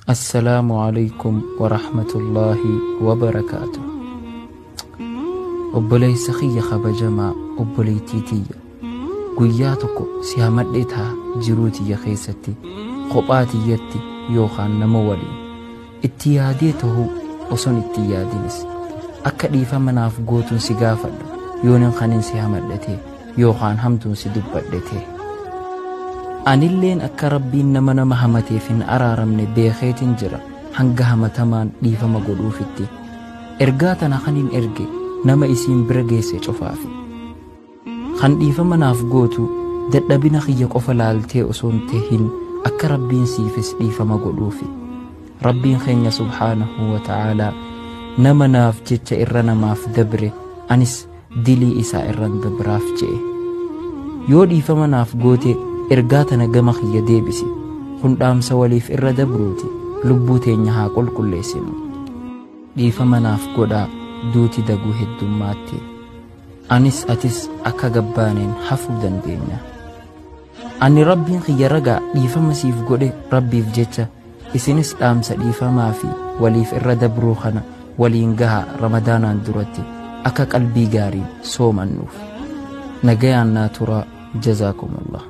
Assalaamu Aleykum Warahmatullaahi Wabarakaatuh. Obboleessa kiyya kabajamaa, obboleettii tiyya, guyyaa tokko si hamadhee taha jiruu tiyya keessatti, kophaa tiyyatti yookaan nama waliin. Itti yaadee tahuu oson itti hin yaadinis akka dhiifama naaf gootun si gaafadha yoonin kanin si hamadhe ta'e yookaan hamtuun si dubbadhe ta'e. Anilleen akka Rabbiin nama nama hamateef hin araaramne beekeetin jira hanga hamatamaan dhiifama godhuufitti. Ergaa tana kanin erge nama isiin bira geesse cufaafi. Kan dhiifama naaf gootu dadhabina kiyya qofa laaltee osoo hin tahin akka Rabbiin siifis dhiifama godhuufi. Rabbiin keenya subhaanahu wa ta'aalaa nama naaf jecha irra namaaf dabre anis dilii isaa irran dabraaf je'e. Yoo dhiifama naaf goote ergaa tana gama kiyya deebisi. Kun dhaamsa waliif irra dabruuti. Lubbuu teenya haa qulqulleessinu. Dhiifama naaf godhaa duuti daguu heddummaatti. Anis atis akka gabbaaneen hafuu dandeenya. Ani Rabbiin kiyya ragaa dhiifama siif godhe Rabbiif jecha isinis dhaamsa dhiifamaa fi waliif irra dabruu kana waliin gahaa Ramadaanaan duratti akka qalbii gaariin soomannuuf. Nagayaan naa turaa. Jazaakumullah.